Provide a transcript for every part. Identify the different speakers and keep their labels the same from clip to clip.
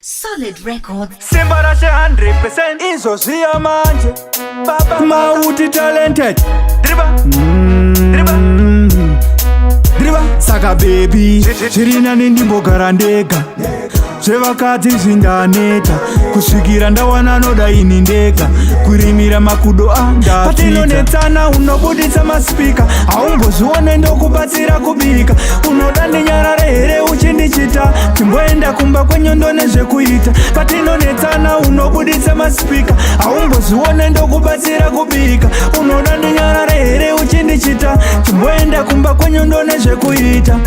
Speaker 1: Solid Records.
Speaker 2: Simba rashe 100%.
Speaker 3: Izvo zviya manje baba.
Speaker 2: Multi talented.
Speaker 3: Driba driba.
Speaker 2: Driba. Saka baby, zviri nani ndimbogara ndega, zvevakadzi zvindaneta, kusvikira ndawana noda ini ndega, kurimira makudo andapatinonetsana. Unobuditsa masipika, haumbozvione, ndokubatsira kubika. Unoda ndinyarare here uchindichita? Timboenda kumba kwenyu ndonezvekuita. Patinonetsana unobuditsa masipika, haumbozvione, ndokubatsira kubika. Unoda ndinyarare here uchindichita? Timboenda kumba kwenyu ndonezvekuita.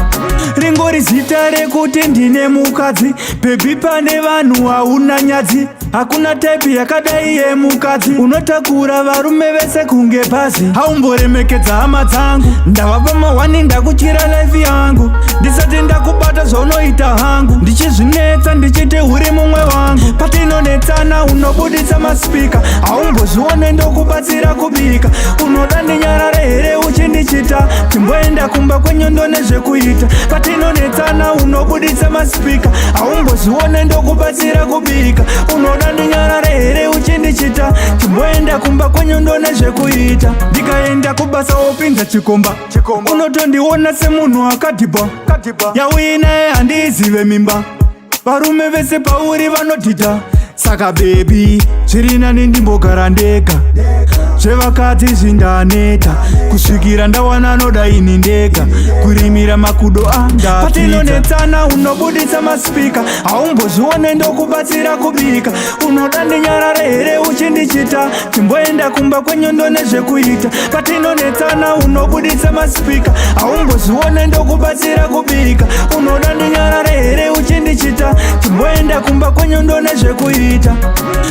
Speaker 2: Ringori zita rekuti ndine mukadzi. Baby, pane vanhu hauna nyadzi. Hakuna type yakadai yemukadzi. Unotakura varume vese kunge bhazi. Haumboremekedza hama dzangu. Ndava pamahwani, ndakuchira life yangu. Ndisati ndakubata zvaunoita hangu, ndichizvinetsa ndichiti uri mumwe wangu. Patinonetsana unobuditsa masipika, haumbozvione, ndokubatsira kubika. Unoda ndinyarare here uchindichita? Timboenda kumba kwenyu ndonezvekuita. Patinonetsana unobuditsa masipika, haumbozvione, ndokubatsira kubika. Unoda ndinyarare here uchindichita? Timboenda kumba kwenyu ndonezvekuita. Ndikaenda kubasa wopinza chikomba.
Speaker 3: Chikomba.
Speaker 2: Unotondiona semunhu akadhibha.
Speaker 3: Kadhiba.
Speaker 2: Yauinaye handizive mimba. Varume vese pauri vanodhidha. Saka baby, zviri nani ndimbogara ndega, zvevakadzi zvindaneta, kusvikira ndawana noda ini ndega, kurimira makudo andapatinonetsana. Unobuditsa masipika, haumbozvione, ndokubatsira kubika. Unoda ndinyarare here uchindichita? Timboenda kumba kwenyu ndonezvekuita. Patinonetsana unobuditsa masipika, haumbozvione, ndokubatsira kubika. Unoda ndinyarare here uchindichita? Timboenda kumba kwenyu ndonezvekuita.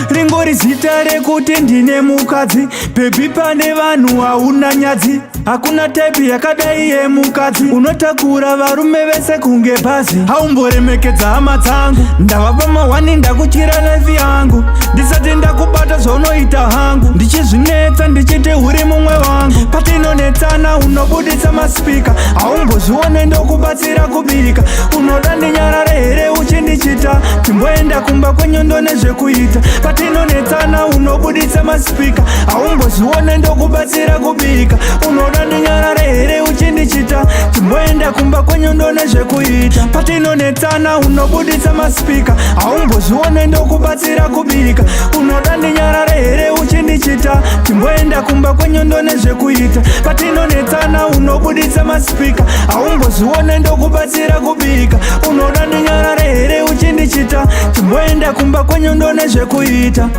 Speaker 2: Ringori zita rekuti ndine mukadzi. Baby, pane vanhu hauna nyadzi. Hakuna type yakadai yemukadzi. Unotakura varume vese kunge bhazi. Haumboremekedza hama dzangu. Ndava pamahwani, ndakuchira life yangu. Ndisati ndakubata zvaunoita hangu, ndichizvinetsa ndichiti uri mumwe wangu. Patinonetsana unobuditsa masipika, haumbozvione, ndokubatsira kubika. Unoda ndinyarare here uchindichita? Timboenda kumba kwenyu ndonezvekuita. Patinonetsana unobuditsa masipika, haumbozvione, ndokubatsira kubika. Unoda ndinyarare here uchindichita? Timboenda kumba kwenyu ndonezvekuita. Patinonetsana unobuditsa masipika, haumbozvione, ndokubatsira kubika. Unoda ndinyarare here uchindichita? Timboenda kumba kwenyu ndonezvekuita. Patinonetsana unobuditsa masipika, haumbozvione, ndokubatsira kubika. Unoda ndinyarare here uchindichita? Timboenda kumba kwenyu ndonezvekuita.